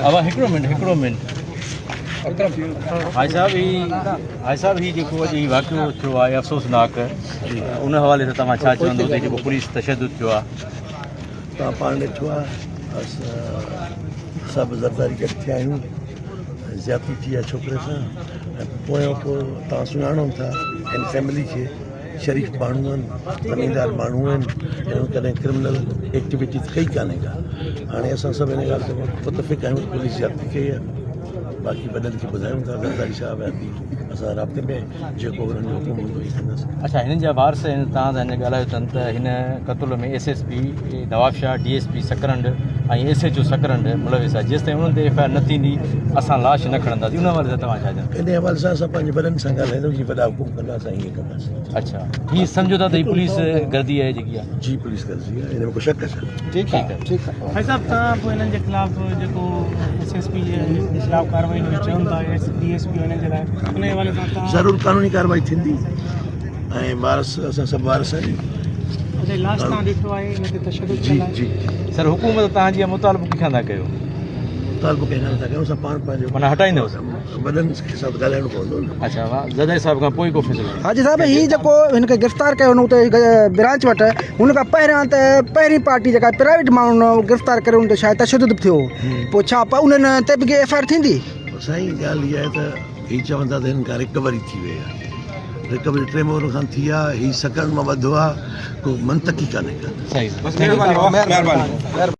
ابا هڪڙو منٽ هڪڙو منٽ حاجي صاحب هي حاجي صاحب هي جيڪو اڄ هي واقعو ٿيو آهي افسوسناڪ ان حوالي سان توهان ڇا چوندو ته جيڪو پوليس تشدد ٿيو آهي توهان پاڻ ڏٺو آهي اسان سڀ زرداري گڏ ٿيا آهيون زيادتي ٿي آهي ڇوڪري سان ۽ پويان پوء توهان سڃاڻو ٿا هن فيملي کي شريف ماڻهو آهن زميندار ماڻهو آهن هنن ڪڏهن ڪرمنل ايڪٽيوٽيز ڪئي ڪانهي ڪا هاڻي اسان سڀ ان ڳالهه تي متفق آهيون ته پوليس زيادتي ڪئي آهي باقي وڏن کي ٻڌايون ٿا زرداري صاحب ۽ ٻي اسان رابطي ۾ جيڪو انهن جو حڪم هوندو اهي ڪنداسين. اڇا هنن جا وارث هن تان ته هن ڳالهايو اٿن ته هن قتل ۾ S S P Nawabshah D S P Sakrand ۽ S H O Sakrand ملوث آهي جيستائين انهن تي ايف I R نه ٿيندي اسان لاش نه کڻنداسين ان حوالي سان توهان ڇا چوندو؟ ان حوالي سان اسان پنهنجي وڏن سان ڳالهائيندو جي وڏا حڪم ڪندا اسان ائين ڪنداسين. اڇا هي سمجهو ٿا ته هي پوليس گردي آهي جيڪي آهي. جي پوليس گردي آهي ان ۾ ڪو شڪ آهي ڇا؟ ٺيڪ آهي ٺيڪ آهي ڀائي صاحب توهان پوء انهن جي خلاف جيڪو ايس ايس پي جي خلاف ڪارروائي جو چون ٿا ايس ڊي ايس پي انهن جي لاء ان حوالي سان توهان ضرور قانوني ڪارروائي ٿيندي ۽ وارث اسان سڀ وارث آهيون. اچا لاش توهان ڏٺو آهي ان تي تشدد جي ٿيل آهي. جي سر حڪومت توهان جي مطالبو ڪنهن کان ٿا ڪيو؟ مطالبو ڪنهن کان نٿا ڪيون اسان پاڻ پنهنجو معنيٰ هٽائيندو وڏن سان ڳالهائڻو پوندو نه. اڇا زرداري صاحب کان پوء ڪو فيصلو ٿيندو. حاجي صاحب هي جيڪو هن کي گرفتار ڪيو هن اتي برانچ وٽ هن کان پهريان ته پهرين پارٽي جيڪا پرائيويٽ ماڻهن گرفتار ڪري ان تي شايد تشدد به ٿيو هو پوء ڇا انهن تي به ايف I R ٿيندي؟ سائين ڳالهه اها آهي ته هي چون ٿا ته هن کان رڪوري ٿي وئي آهي رڪوري ٽي مهرن کان ٿي آهي هي سڪرنڊ مان ٻڌو آهي ڪو منطقي ڪانهي ڪا. صحيح مهرباني.